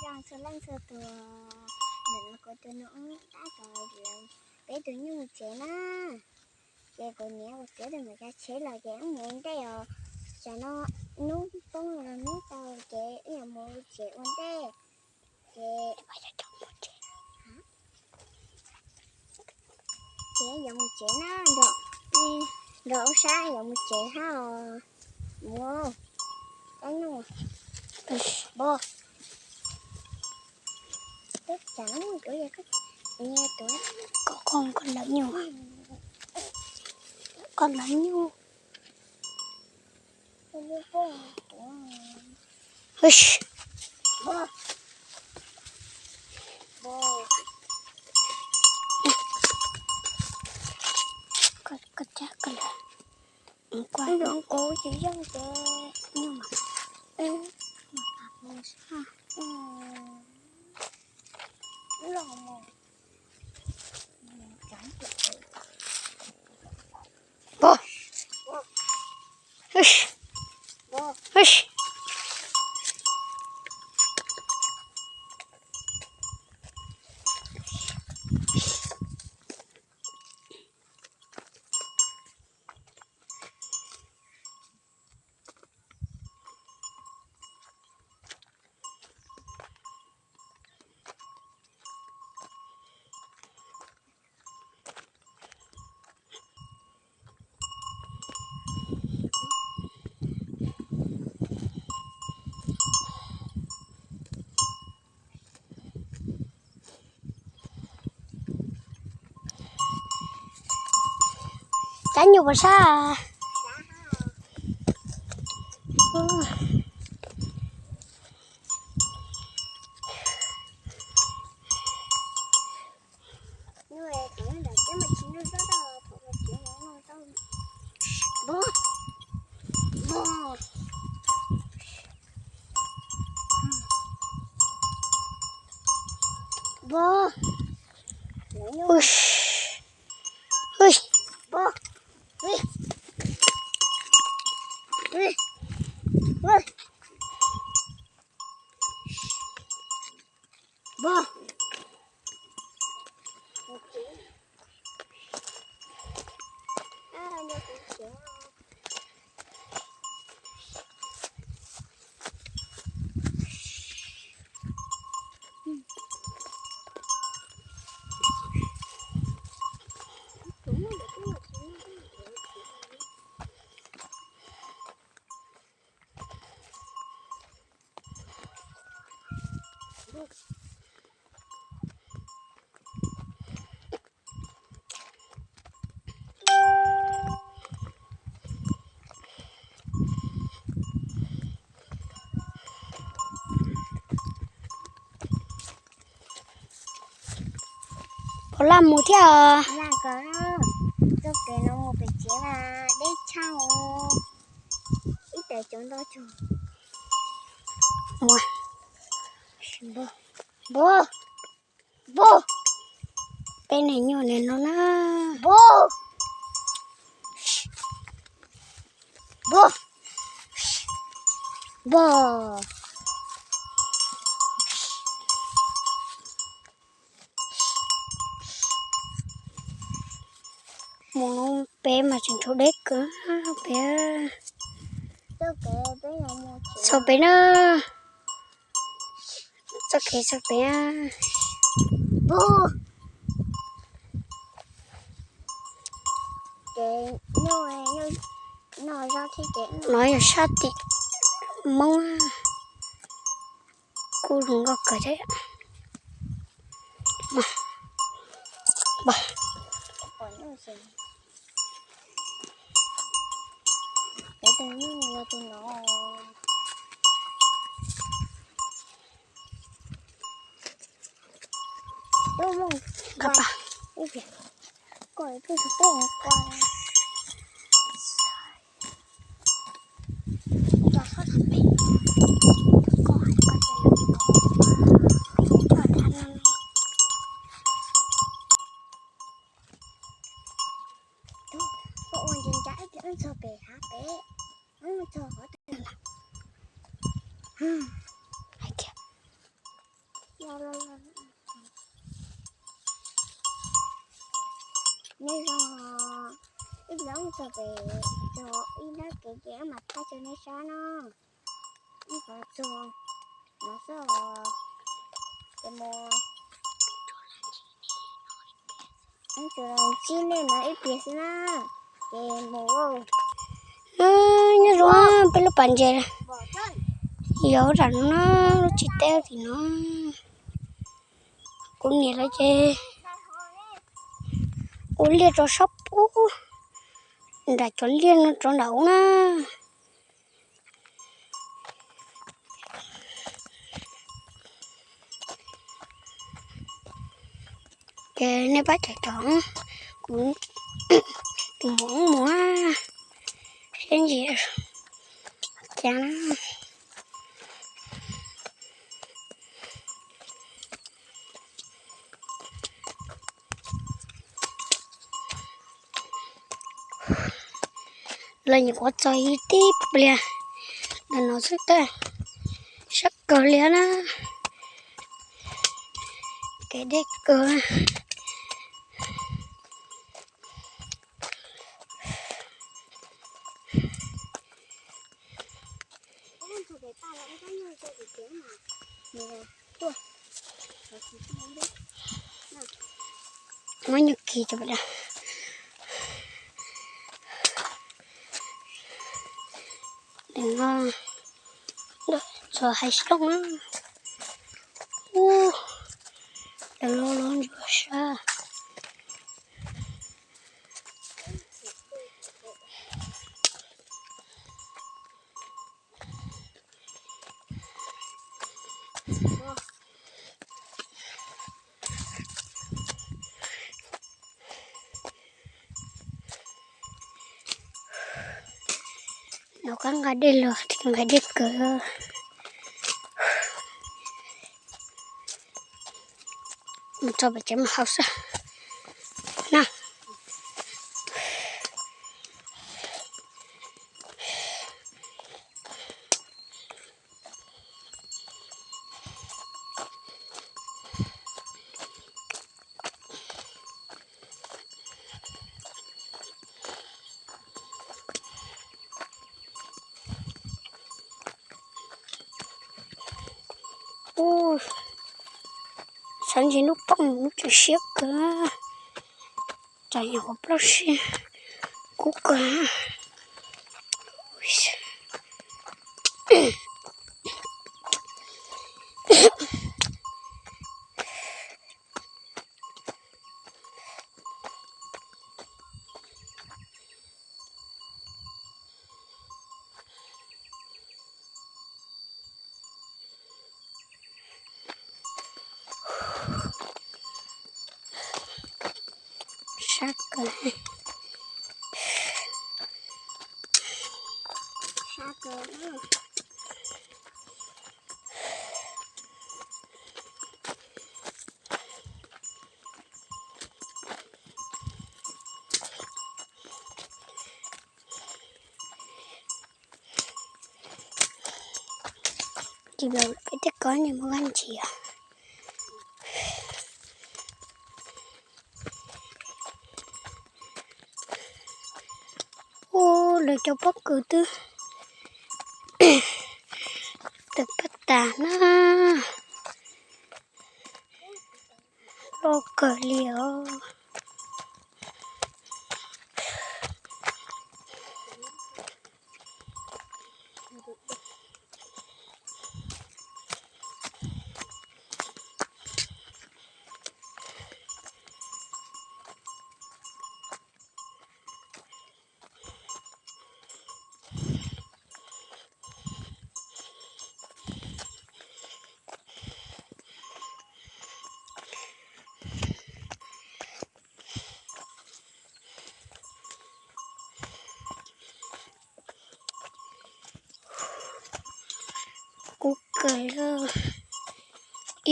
Coj txhua leej txhua tus, ntawm no kuv tus nus tab tom, peb tus nyuj mus tsev na. Ces kuv niam kuv txiv tus mam cov tsheb los ces wb mus ua ntej os. Tsam no hnub poob los hnub tau ces wb yuav mus tsev ua ntej. Ces ces yuav mus tsev na, nrog ub sab yuav mus tsev hab os. Mus, kab nyuj, npog, peb tsam tuav, koj, koj lawv nyuj, koj lawv nyuj. Koj cab koj lawv, kuv tsis yeej ces nyuj mas, pog, Cab nyuj puas sab? Puas laj mus thiab os? Txoj kev no mus pem tsev mas deb tshaj, ib tais cov ntau tug. Npog, npog, peb niag nyuj li no na. Npog, npog, npog. Mus pem mas tseem tshuav deb kawg pem. Txog pem na, txoj kev txog pem. No yog sab tim Hmoob, kuj zoo nkauj kawg thiab. Ua ntsa ntsa ib pliag wb txog pem hav pem, wb txog qhov twg lawm? Hais tias Nyob zoo, ib pliag wb txog pem, txog ib nrab kev ces wb mam thaij rau nej saib na. Wb txog no xwb os, ces mus, wb tsuas los ntsib nej no ib pliag xwb na, ces mus. Nyob zoo, peb lub pas ntses yog ub nram no na, lub tsis teb tim no. Kuv niam lawv ces ua liaj rau sab pub, nram cov liaj no rau nram ub na. Ces nej pab cov cov, kuv tus muam mus seb ntsis cas na. Lawv nyuam qhuav txog ib tib pliag ntawm no xwb tab, sab kawg li na, kev deb kawg. Muab nyuag kis rau pem, txog hais xyoob na. Ub, lawv los los ntsuag sab. No qab nqa dej los, nqa dej kawg. Mus txog pem tsev mus haus xwb na. Ub, sab ntsis lub pooj lub tseem siab kawg, tsam nyuam qhuav plaub siab kub kawg. Sab kawg. Sab kawg. Ces los peb tej kob ne muaj vaj ntsia. Ub, lawv cov pob kws twb tawm paj tas na. Loj kawg li os. Kub kawg li,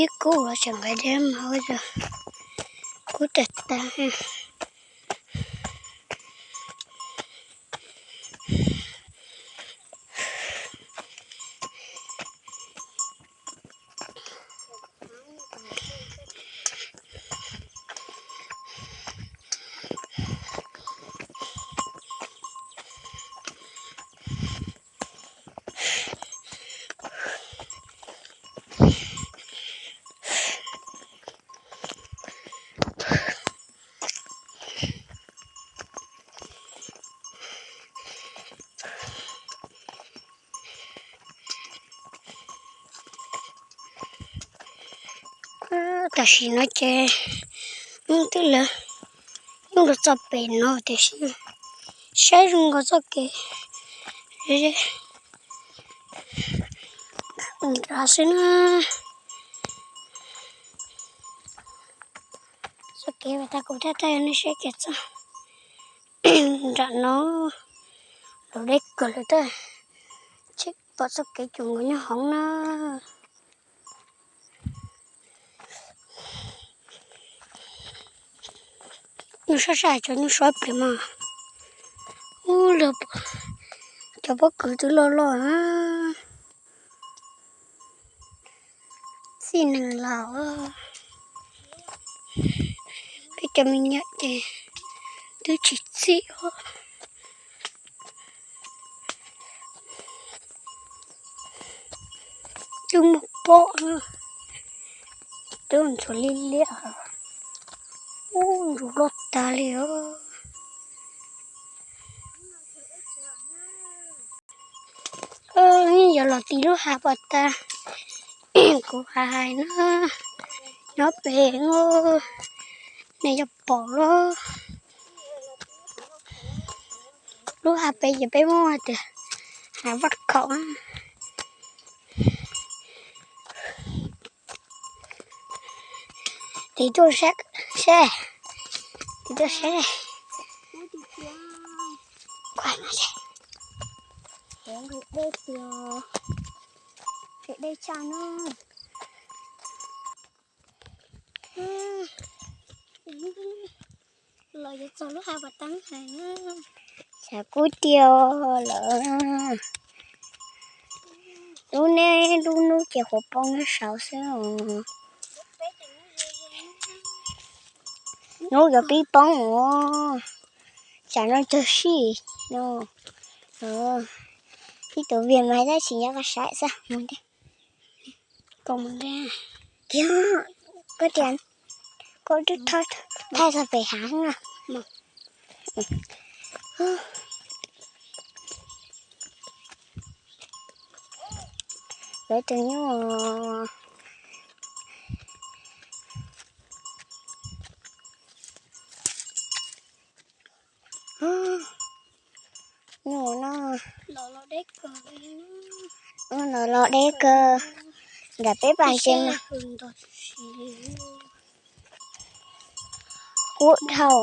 ib kub los tseem nqaij deb mas ua cas kub tag tag. Tam sim no ces wb twb lawv yeej los txog pem no tiam sis saib zoo nkaus txoj kev nrad xwb na. Txoj kev tag kuv tab tab nej saib kev txog nram no los deb kawg lawm tab, tsis pom txoj kev cuag nkaus nyob hauv na. Nyuj sab sab cov nyuj sab pem mas, ub, cov pob kws twb loj loj na. Txij neeg laus, peb cov me nyuam ces twb tsis txij os. Twb muaj pob na, twb ntxuav liab liab, ub, ntsuav loj tag li os. Yog los tim lub hav pas tas kuv hais na, nyob pem, nej yuav pom lawm. Lub hav pem ces peb muab hais tias hav vaj khaum. Tiv tuaj seb, tiv tuaj seb. Dej tiag, dej tshaj na. Los yuav txog lub hav pas tas hais na. Xav kub tiag lawm. Lub neb lub hnub ces huv poob nyob saud xwb os. Hnub yuav pib poob os. Tsam no cog sij no. Ib tug vias mas tab sis nyob qab saib xwb mus ntej. Kiag, koj tias koj twb thaij txog pem hav no. Lawv tus nyuj. Nyuj no, nyuj no los deb kawg. Nram peb pas ntses mas kub dhau.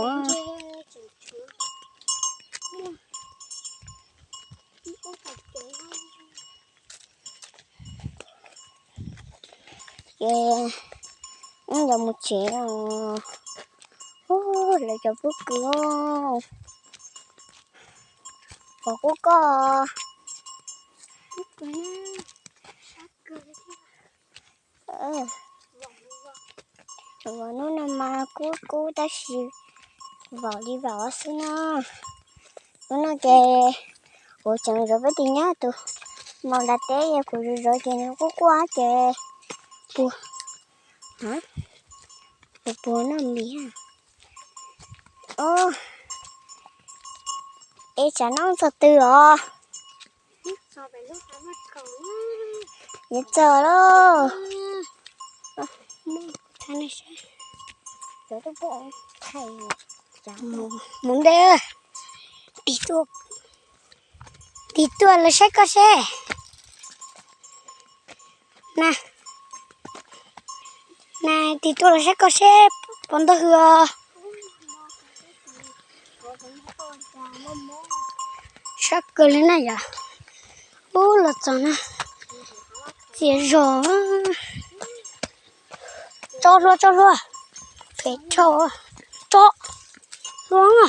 Ces wb yuav mus tsev os. Lawv cov pob kws, pom kub koj. Hnub no mas kub kub tab sis vaum li vaum xwb na. Hnub no ces kuv tseem zov peb tus nyab tus maum nram teb, yog kuv zov zov ces nws quaj quaj ces puag, puag puag noj mis. Es tsam no txog twg os? Yuav txog lauj. Mus ntej, tig tuaj los saib koj seb. Na, na, tig tuaj los saib koj seb puas ntau hwv os. Sab kawg li na yom. Ub, los txog na, txias zog. Tso hlua, tso hlua. Phem dhau, tso hlua.